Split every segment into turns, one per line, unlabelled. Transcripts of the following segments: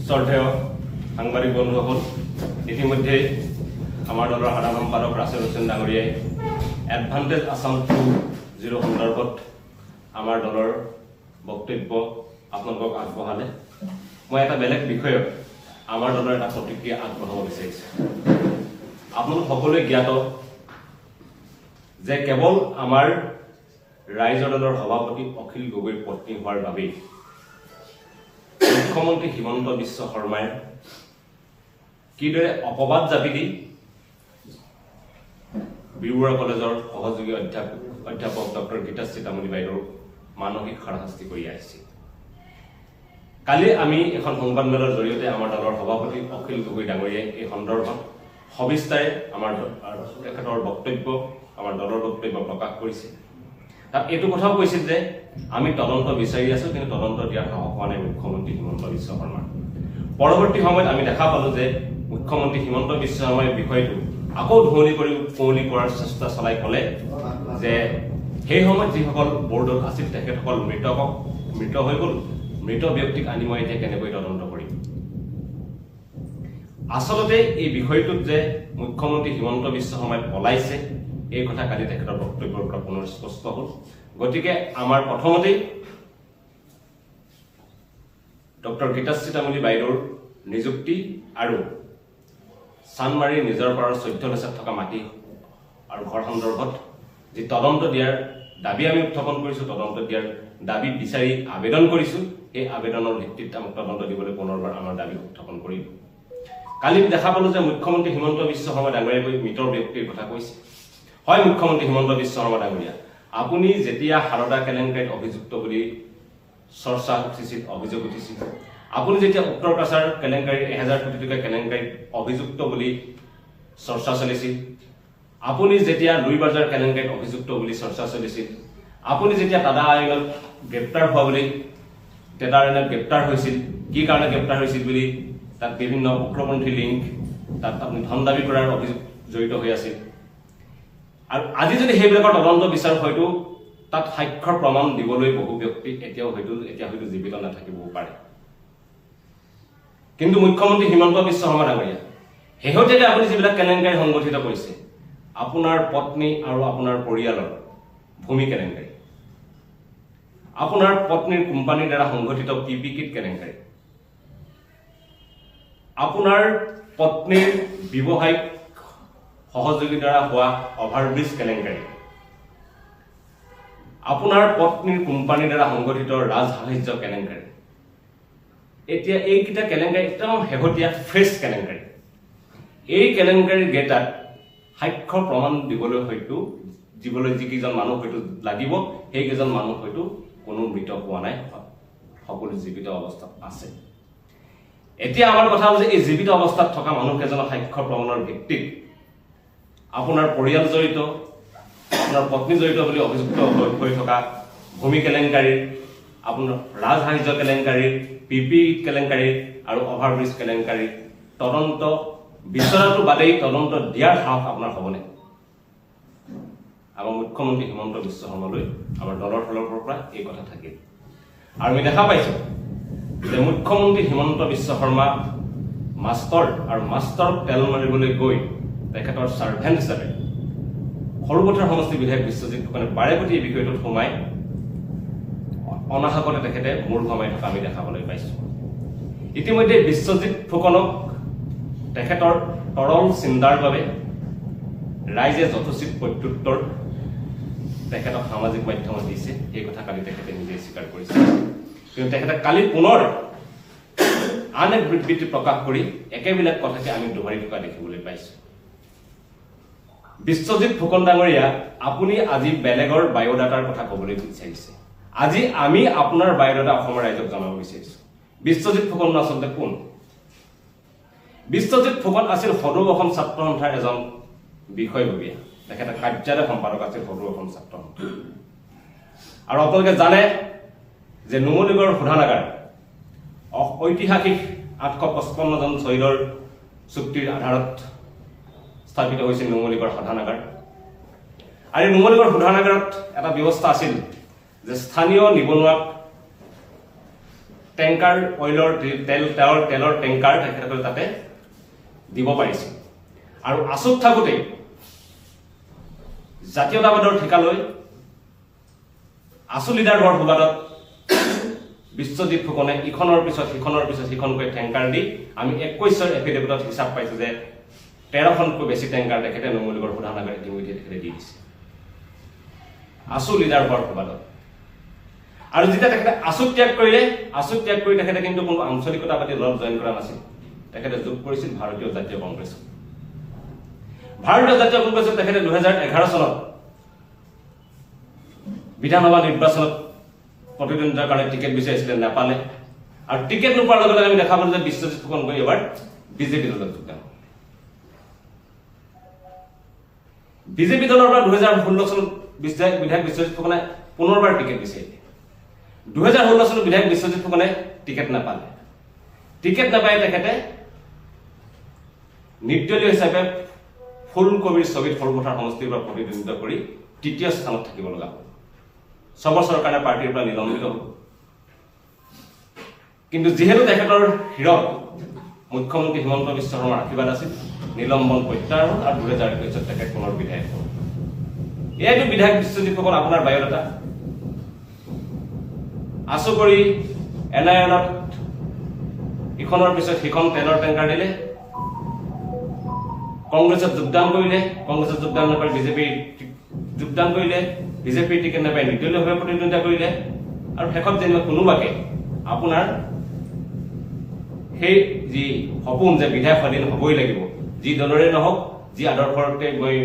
শ্ৰদ্ধেয় সাংবাদিক বন্ধুসকল, ইতিমধ্যেই আমাৰ দলৰ সাধাৰণ সম্পাদক ৰাছেল হুছেইন ডাঙৰীয়াই এডভান্টেজ আছাম 2.0 সন্দৰ্ভত আমাৰ দলৰ বক্তব্য আপোনালোকক আগবঢ়ালে। মই এটা বেলেগ বিষয়ত আমাৰ দলৰ এটা প্ৰতিক্ৰিয়া আগবঢ়াব বিচাৰিছোঁ। আপোনালোক সকলোৱে জ্ঞাত যে কেৱল আমাৰ ৰাইজৰ দলৰ সভাপতি অখিল গগৈৰ পত্নী হোৱাৰ বাবেই মুখ্যমন্ত্ৰী হিমন্ত বিশ্ব শৰ্মাই কিদৰে অপবাদ জাপি দি বীৰবৰুৱা কলেজৰ সহযোগী অধ্যাপক ডক্টৰ গীতাশ্ৰী তামুলী বাইদেউৰ মানসিক হাৰাশাস্তি কৰি আহিছিল। কালি আমি এখন সংবাদমেলৰ জৰিয়তে আমাৰ দলৰ সভাপতি অখিল গগৈ ডাঙৰীয়াই এই সন্দৰ্ভত সবিস্তাৰে আমাৰ তেখেতৰ বক্তব্য, আমাৰ দলৰ বক্তব্য প্ৰকাশ কৰিছে। তাত এইটো কথাও কৈছিল যে আমি তদন্ত বিচাৰি আছো, কিন্তু তদন্ত দিয়াৰ সাহস হোৱা নাই মুখ্যমন্ত্ৰী হিমন্ত বিশ্ব শৰ্মাৰ। পৰৱৰ্তী সময়ত আমি দেখা পালো যে মুখ্যমন্ত্ৰী হিমন্ত বিশ্ব শৰ্মাই বিষয়টো আকৌ ধুঁৱলি কৰি কুঁৱলী কৰাৰ চেষ্টা চলাই ক'লে যে সেই সময়ত যিসকল বৰ্ডত আছিল তেখেতসকল মৃত হৈ গ'ল, মৃত ব্যক্তিক আনি মই এতিয়া কেনেকৈ তদন্ত কৰিম? আচলতে এই বিষয়টোত যে মুখ্যমন্ত্ৰী হিমন্ত বিশ্ব শৰ্মাই পলাইছে, এই কথা কালি তেখেতৰ বক্তব্যৰ পৰা পুনৰ স্পষ্ট হ'ল। গতিকে আমাৰ প্ৰথমতেই ডক্টৰ গীতাশ্ৰী তামুলী বাইদেউৰ নিযুক্তি আৰু চানমাৰীৰ নিজৰ পাৰৰ 14 লেচাত থকা মাটি আৰু ঘৰ সন্দৰ্ভত যি তদন্ত দিয়াৰ দাবী আমি উত্থাপন কৰিছোঁ, তদন্ত দিয়াৰ দাবী বিচাৰি আবেদন কৰিছোঁ, সেই আবেদনৰ ভিত্তিত আমাক তদন্ত দিবলৈ পুনৰবাৰ আমাৰ দাবী উত্থাপন কৰিলোঁ। কালি দেখা পালোঁ যে মুখ্যমন্ত্ৰী হিমন্ত বিশ্ব শৰ্মা ডাঙৰীয়াই গৈ মৃত ব্যক্তিৰ কথা কৈছে। হয় মুখ্যমন্ত্ৰী হিমন্ত বিশ্ব শৰ্মা ডাঙৰীয়া, আপুনি যেতিয়া সাৰদা কেলেংকাৰীত অভিযুক্ত বুলি চৰ্চা উঠিছিল, অভিযোগ উঠিছিল, আপুনি যেতিয়া উত্তৰ কাছাৰ কেলেংকাৰীৰ 1000 কোটি টকা কেলেংকাৰীত অভিযুক্ত বুলি চৰ্চা চলিছিল, আপুনি যেতিয়া লুই বাজাৰ কেলেংকাৰীত অভিযুক্ত বুলি চৰ্চা চলিছিল, আপুনি যেতিয়া টাডা আইনত গ্ৰেপ্তাৰ হোৱা বুলি, টাডা আইনত গ্ৰেপ্তাৰ হৈছিল, কি কাৰণে গ্ৰেপ্তাৰ হৈছিল বুলি তাত বিভিন্ন উগ্ৰপন্থী লিংক, তাত আপুনি ধন দাবী কৰাৰ অভিযোগ জড়িত হৈ আছিল, আৰু আজি যদি সেইবিলাকৰ তদন্ত বিচাৰ, হয়তো তাত সাক্ষ্যৰ প্ৰমাণ দিবলৈ বহু ব্যক্তি এতিয়াও হয়তো এতিয়া হয়তো জীৱিত নাথাকিবও পাৰে। কিন্তু মুখ্যমন্ত্ৰী হিমন্ত বিশ্ব শৰ্মা ডাঙৰীয়া, শেহতীয়াকৈ আপুনি যিবিলাক কেলেংকাৰী সংগঠিত কৰিছে, আপোনাৰ পত্নী আৰু আপোনাৰ পৰিয়ালৰ ভূমি কেলেংকাৰী, আপোনাৰ পত্নীৰ কোম্পানীৰ দ্বাৰা সংঘটিত পি পি কিট কেলেংকাৰী, আপোনাৰ পত্নীৰ ব্যৱসায়িক সহযোগীৰ দ্বাৰা হোৱা অভাৰব্ৰিজ কেলেংকাৰী, আপোনাৰ পত্নীৰ কোম্পানীৰ দ্বাৰা সংঘটিত ৰাজসাহায্য কেলেংকাৰী, এতিয়া এইকেইটা কেলেংকাৰী একদম শেহতীয়া ফ্ৰেছ কেলেংকাৰী। এই কেলেংকাৰীৰ কেইটাত সাক্ষ্য প্ৰমাণ দিবলৈ যিকেইজন মানুহ হয়তো লাগিব, সেইকেইজন মানুহ হয়তো কোনো মৃত হোৱা নাই, সকলো জীৱিত অৱস্থাত আছে। এতিয়া আমাৰ কথা হ'ল যে এই জীৱিত অৱস্থাত থকা মানুহকেইজনৰ সাক্ষ্য প্ৰমাণৰ ভিত্তিত আপোনাৰ পৰিয়াল জড়িত, আপোনাৰ পত্নী জড়িত বুলি অভিযুক্ত হৈ থকা ভূমি কেলেংকাৰীৰ, আপোনাৰ ৰাজসাহায্য কেলেংকাৰীৰ, পি পি কেলেংকাৰীৰ আৰু অভাৰব্ৰিজ কেলেংকাৰীৰ তদন্ত বিচৰাটো বাদেই তদন্ত দিয়াৰ সাহস আপোনাৰ হ'বনে? আমাৰ মুখ্যমন্ত্ৰী হিমন্ত বিশ্ব শৰ্মালৈ আমাৰ দলৰ ফালৰ পৰা এই কথা থাকিল। আৰু আমি দেখা পাইছো যে মুখ্যমন্ত্ৰী হিমন্ত বিশ্ব শৰ্মা মাষ্টৰ, আৰু মাষ্টৰক তেল মাৰিবলৈ গৈ তেখেতৰ ছাৰ্ভেণ্ট হিচাপে সৰুপথাৰ সমষ্টিৰ বিধায়ক বিশ্বজিৎ ফুকনে বাৰে প্ৰতি এই বিষয়টোত সোমাই অনাহকতে তেখেতে মূৰ ঘমাই থকা আমি দেখাবলৈ পাইছো। ইতিমধ্যে বিশ্বজিৎ ফুকনক তেখেতৰ তৰল চিন্তাৰ বাবে ৰাইজে যথোচিত প্ৰত্যুত্তৰ তেখেতক সামাজিক মাধ্যমত দিছে, সেই কথা কালি তেখেতে নিজে স্বীকাৰ কৰিছে। কিন্তু তেখেতে কালি পুনৰ আন এক বিবৃতি প্ৰকাশ কৰি একেবিলাক কথাকে আমি দোহাৰি থকা দেখিবলৈ পাইছো। বিশ্বজিৎ ফুকন ডাঙৰীয়া, আপুনি আজি বেলেগৰ বায়'ডাটাৰ কথা ক'বলৈ বিচাৰিছে, আজি আমি আপোনাৰ বায়'ডাটা অসমৰ ৰাইজক জনাব বিচাৰিছো। বিশ্বজিৎ ফুকন আচলতে কোন? বিশ্বজিৎ ফুকন আছিল সদৌ অসম ছাত্ৰ সন্থাৰ এজন বিষয়ববীয়া, তেখেতে কাৰ্যালয় সম্পাদক আছিল সদৌ অসম ছাত্ৰ সন্থা। আৰু আপোনালোকে জানে যে নুমলীগড় শোধনাগাৰ ঐতিহাসিক 855 জন শ্বহীদৰ চুক্তিৰ আধাৰত স্থাপিত হৈছিল নুমলীগড় শোধনাগাৰ। আৰু এই নুমলীগড় শোধনাগাৰত এটা ব্যৱস্থা আছিল যে স্থানীয় নিবনুৱাক টেংকাৰ অইলৰ তেলৰ টেংকাৰ তেখেতসকলে তাতে দিব পাৰিছিল। আৰু আছুত থাকোঁতেই জাতীয়তাবাদৰ ঠিকা লৈ আছু লিডাৰ হোৱাৰ সুবাদত বিশ্বজিৎ ফুকনে ইখনৰ পিছত সিখনৰ পিছত সিখনকৈ টেংকাৰ দি আমি 21ৰ এফিডেভিটত হিচাপ পাইছোঁ যে 13খনতকৈ বেছি টেংকাৰ তেখেতে নুমলীগড় শোধনাগাৰ ইতিমধ্যে তেখেতে দি দিছে আছু লিডাৰ হোৱাৰ সুবাদত। আৰু যেতিয়া তেখেতে আছু ত্যাগ কৰিলে, আছু ত্যাগ কৰি তেখেতে কিন্তু কোনো আঞ্চলিকতাবাদী দলত জইন কৰা নাছিল, তেখেতে যোগ কৰিছিল ভাৰতীয় জাতীয় কংগ্ৰেছত। ভাৰতীয় জাতীয় কংগ্ৰেছত তেখেতে 2011 চনত বিধানসভা নিৰ্বাচনত প্ৰতিদ্বন্দ্বিতাৰ কাৰণে টিকেট বিচাৰিছিলে, নাপালে। আৰু টিকেট নোপোৱাৰ লগে লগে আমি দেখা পালো যে বিশ্বজিৎ ফুকন গৈ এবাৰ বিজেপি দলত যোগদান। বিজেপি দলৰ পৰা 2016 চনত বিধায়ক বিশ্বজিৎ ফুকনে পুনৰবাৰ টিকেট বিচাৰিলে। 2016 চনত বিধায়ক বিশ্বজিৎ ফুকনে টিকেট নাপালে। টিকেট নাপাই তেখেতে নিৰ্দলীয় হিচাপে ফুলকবিৰ ছবিত সৰুপথাৰ সমষ্টিৰ পৰা প্ৰতিদ্বন্দ্বিতা কৰি তৃতীয় স্থানত থাকিব লগা হ'ল। 6 বছৰৰ কাৰণে পাৰ্টীৰ পৰা নিলম্বিত হ'ল। কিন্তু যিহেতু তেখেতৰ শিৰত মুখ্যমন্ত্ৰী হিমন্ত বিশ্ব শৰ্মাৰ আশীৰ্বাদ আছিল, নিলম্বন প্ৰত্যাহাৰ হ'ল আৰু 2021ত তেখেত পুনৰ বিধায়ক হ'ল। এয়াইতো বিধায়ক বিশ্বজিৎ ফুকন আপোনাৰ বায়'ডাটা। আছু কৰি এন আই এলত ইখনৰ পিছত সিখন তেলৰ টেংকাৰ দিলে, কংগ্ৰেছত যোগদান কৰিলে, কংগ্ৰেছত যোগদান নকৰি বিজেপিৰ যোগদান কৰিলে, বিজেপিৰ টিকেট নাপাই নিৰ্দলীয়ভাৱে প্ৰতিদ্বন্দ্বিতা কৰিলে আৰু শেষত যেনিবা কোনোবাকে আপোনাৰ সেই যি সপোন যে বিধায়ক এদিন হ'বই লাগিব, যি দলৰে নহওক, যি আদৰ্শতে মই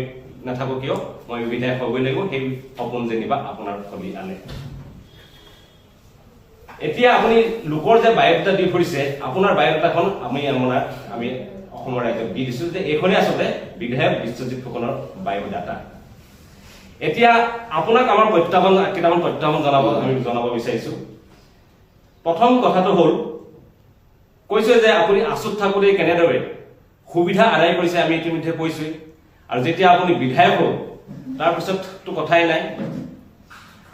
নাথাকো কিয়, মই বিধায়ক হ'বই লাগিব, সেই সপোন যেনিবা আপোনাৰ ফলি আনে। এতিয়া আপুনি লোকৰ যে বায়'ডাটা দি ফুৰিছে, আপোনাৰ বায়'ডাটাখন আমি অসমৰ ৰাইজক দি দিছো যে এইখনেই আচলতে বিধায়ক বিশ্বজিৎ ফুকনৰ বায়'ডাটা। এতিয়া আপোনাক আমাৰ প্ৰত্যাহ্বান, কেইটামান প্ৰত্যাহ্বান আমি জনাব বিচাৰিছো। প্ৰথম কথাটো হ'ল, কৈছে যে আপুনি আছুত থাকোঁতে কেনেদৰে সুবিধা আদায় কৰিছে আমি ইতিমধ্যে কৈছোৱেই। আৰু যেতিয়া আপুনি বিধায়ক হ'ল তাৰপিছততো কথাই নাই।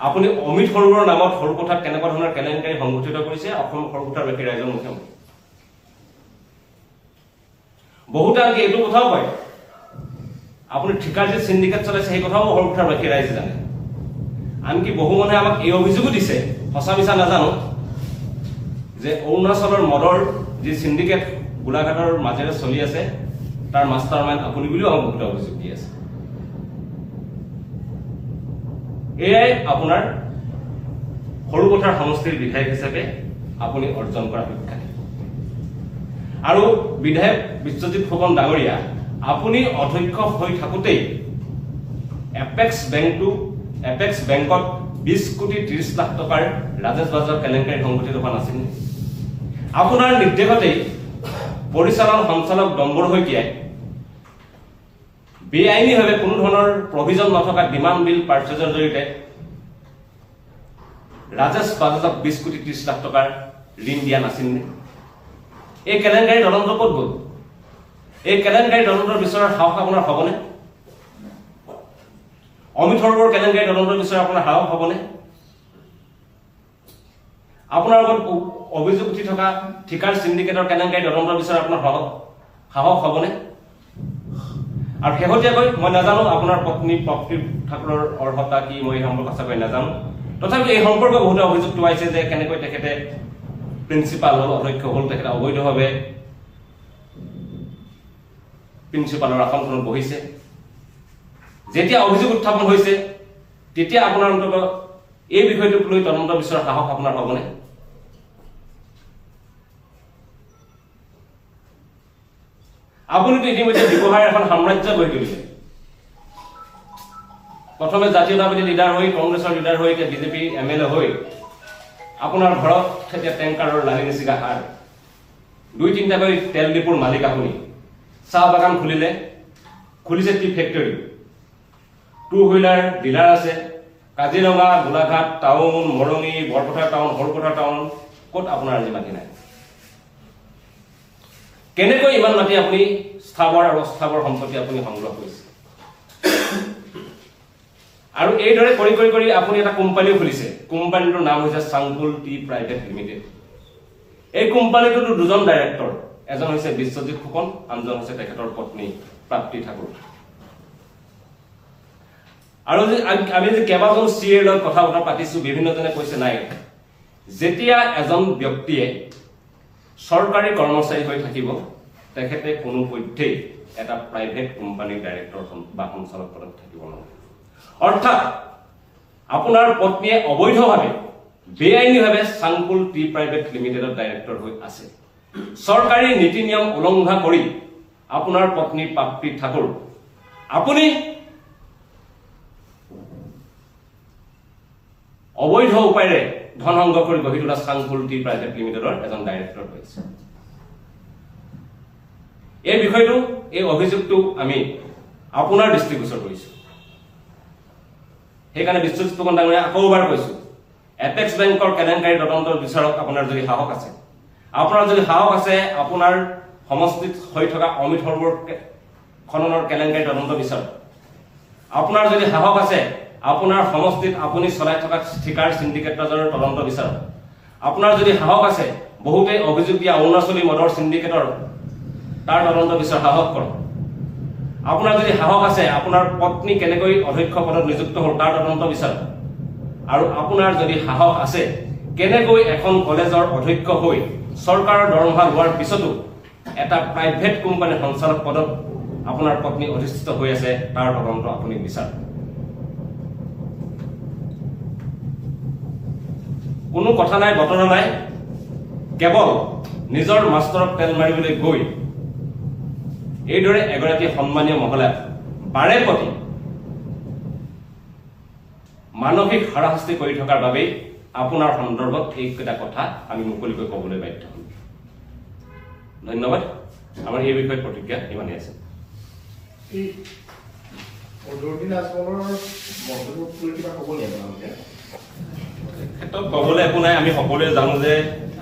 আপুনি অমিত সৰোবৰৰ নামত সৰুপথাৰত কেনেকুৱা ধৰণৰ কেলেংকাৰী সংঘটিত কৰিছে অসম সৰুপথাৰবাসী ৰাইজৰ মুখে মুখে। বহুতে আনকি এইটো কথাও কয়, আপুনি ঠিকাৰ যে চিণ্ডিকেট চলাইছে সেই কথাও সৰুপথাৰবাসী ৰাইজে জানে। আনকি বহু মানুহে আমাক এই অভিযোগো দিছে, সঁচা মিছা নাজানো, যে অৰুণাচলৰ মদৰ যি চিণ্ডিকেট গোলাঘাটৰ মাজেৰে চলি আছে তাৰ মাষ্টাৰ মাইণ্ড আপুনি বুলিও আমাক বহুতে অভিযোগ দি আছে। এয়াই আপোনাৰ সৰুপথাৰ সমষ্টিৰ বিধায়ক হিচাপে আপুনি অৰ্জন কৰা সুখ্যাতি। আৰু বিধায়ক বিশ্বজিৎ ফুকন ডাঙৰীয়া, আপুনি অধ্যক্ষ হৈ থাকোঁতেই এপেক্স বেংকত 20 কোটি 30 লাখ টকাৰ ৰাজেশ বাজাজৰ কেলেংকাৰী সংঘটিত হোৱা নাছিল নে? আপোনাৰ নিৰ্দেশতেই পৰিচালন সঞ্চালক ডম্বৰ শইকীয়াই বেআইনীভাৱে কোনো ধৰণৰ প্ৰভিজন নথকা ডিমাণ্ড বিল পাৰ্চেজৰ জৰিয়তে ৰাজেশ বাজাজক 20 কোটি 30 লাখ টকাৰ ঋণ দিয়া নাছিল নে? এই কেলেংকাৰী তদন্ত ক'ত গ'ল? এই কেলেংকাৰী তদন্তৰ বিচৰাৰ সাহস আপোনাৰ হ'বনে? অমিত সৰোবৰ কেলেংকাৰী তদন্তৰ বিচৰাৰ আপোনাৰ সাহস হ'বনে? আপোনাৰ ওপৰত অভিযোগ উঠি থকা ঠিকাৰ চিণ্ডিকেটৰ কেলেংকাৰী তদন্তৰ বিচৰাৰ আপোনাৰ সাহস হ'বনে? আৰু শেহতীয়াকৈ মই নাজানো আপোনাৰ পত্নী প্ৰাপ্তি ঠাকুৰৰ অৰ্হতা কি, মই এই সম্পৰ্কে সঁচাকৈ নাজানো। তথাপি এই সম্পৰ্কে বহুতে অভিযোগ তোৱাইছে যে কেনেকৈ তেখেতে প্ৰিন্সিপাল হ'ল, অধ্যক্ষ হ'ল, তেখেতে অবৈধভাৱে প্ৰিন্সিপালৰ আসনখনত বহিছে। যেতিয়া অভিযোগ উত্থাপন হৈছে তেতিয়া আপোনাৰ অন্তত এই বিষয়টোক লৈ তদন্ত বিচৰাৰ সাহস আপোনাৰ হ'বনে? আপুনিতো ইতিমধ্যে ব্যৱহাৰৰ এখন সাম্ৰাজ্য গঢ়ি তুলিলে। প্ৰথমে জাতীয়তাবাদী লিডাৰ হৈ, কংগ্ৰেছৰ লিডাৰ হৈ, এতিয়া বিজেপি এম এল এ হৈ আপোনাৰ ঘৰত এতিয়া টেংকাৰৰ লানি নিচিগা হাৰ, 2-3টাকৈ তেল ডিপুৰ মালিক আপুনি, চাহ বাগান খুলিলে, খুলিছে tea factory, two wheeler dealer আছে, Kaziranga, Golaghat town, Morongi, Borpathar town, Sarupathar town, ক'ত আপোনাৰ আজি মাটি নাই? কেনেকৈ ইমান মাটি আপুনি স্থাৱৰ আৰু অস্থাৱৰ সম্পত্তি আপুনি সংগ্ৰহ কৰিছে? আৰু এইদৰে কৰি কৰি কৰি আপুনি এটা কোম্পানীও খুলিছে। কোম্পানীটোৰ নাম হৈছে চাংকুল টি প্ৰাইভেট লিমিটেড। এই কোম্পানীটোতো দুজন ডাইৰেক্টৰ, এজন হৈছে বিশ্বজিৎ ফুকন, আনজন হৈছে তেখেতৰ পত্নী প্ৰাপ্তি ঠাকুৰ। আৰু আমি যে কেইবাজন চি এৰ লগত কথা বতৰা পাতিছো, বিভিন্নজনে কৈছে নাই, যেতিয়া এজন ব্যক্তিয়ে চৰকাৰী কৰ্মচাৰী হৈ থাকিব তেখেতে কোনো পধ্যেই এটা প্ৰাইভেট কোম্পানীৰ ডাইৰেক্টৰ বা সঞ্চালক পদত থাকিব নোৱাৰে। অৰ্থাৎ আপোনাৰ পত্নীয়ে অবৈধভাৱে, বেআইনীভাৱে চাংকুল টি প্ৰাইভেট লিমিটেডত ডাইৰেক্টৰ হৈ আছে। চৰকাৰী নীতি নিয়ম উলংঘা কৰি আপোনাৰ পত্নী প্ৰাপ্তি ঠাকুৰ আপুনি অবৈধ উপায়েৰে ধন সংগ্ৰহ কৰি গঢ়ি তোলা চাংকুল টি প্ৰাইভেট লিমিটেডৰ এজন ডাইৰেক্টৰ হৈছে। এই বিষয়টো, এই অভিযোগটো আমি আপোনাৰ দৃষ্টিগোচৰ কৰিছো। সেইকাৰণে বিশ্বজিৎ ফুকন ডাঙৰীয়া আকৌ এবাৰ কৈছো, এপেক্স বেংকৰ কেলেংকাৰী তদন্ত বিচাৰক আপোনাৰ যদি সাহস আছে, আপোনাৰ যদি সাহস আছে আপোনাৰ সমষ্টিত হৈ থকা অমিত সৰোবৰ খননৰ কেলেংকাৰী তদন্ত বিচাৰক। আপোনাৰ যদি সাহস আছে আপোনাৰ সমষ্টিত আপুনি চলাই থকা ঠিকাৰ চিণ্ডিকেটৰ তদন্ত বিচাৰক। আপোনাৰ যদি সাহস আছে বহুতে অভিযোগ দিয়া অৰুণাচলী মদৰ চিণ্ডিকেটৰ তাৰ তদন্ত বিচাৰ সাহস কৰক। আপোনাৰ যদি সাহস আছে আপোনাৰ পত্নী কেনেকৈ অধ্যক্ষ পদত নিযুক্ত হ'ল তাৰ তদন্ত বিচাৰক। আৰু আপোনাৰ যদি সাহস আছে কেনেকৈ এখন কলেজৰ অধ্যক্ষ হৈ চৰকাৰৰ দৰমহা লোৱাৰ পিছতো এটা প্ৰাইভেট কোম্পানীৰ সঞ্চালক পদত আপোনাৰ পত্নী অধিষ্ঠিত হৈ আছে তাৰ তদন্ত আপুনি বিচাৰক। কোনো কথা নাই, বতৰা নাই, কেৱল নিজৰ মাষ্টৰক তেল মাৰিবলৈ গৈ এইদৰে এগৰাকী সন্মানীয় মহিলাক বাৰে প্ৰতি মানসিক হাৰাশাস্তি কৰি থকাৰ বাবেই আপোনাৰ সন্দৰ্ভত এইকেইটা কথা আমি মুকলিকৈ ক'বলৈ বাধ্য হ'ম। ধন্যবাদ। আমাৰ এই বিষয়ত প্ৰতিক্ৰিয়া ইমানেই আছে। ক্ষেত্ৰত ক'বলৈ একো নাই। আমি সকলোৱে জানো যে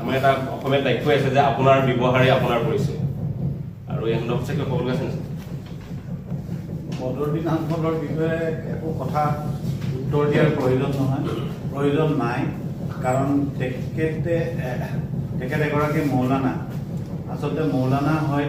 আমাৰ এটা অসমীয়া বাক্য আছে যে আপোনাৰ ব্যৱহাৰেই আপোনাৰ পৰিচয়। আৰু এই সন্দৰ্ভত কিবা ক'বলৈ আছে নেকি?
বদৰুদ্দিন আজমলৰ বিষয়ে একো কথা উত্তৰ দিয়াৰ প্ৰয়োজন নহয়, প্ৰয়োজন নাই। কাৰণ তেখেত এগৰাকী মৌলানা। আচলতে মৌলানা হয়।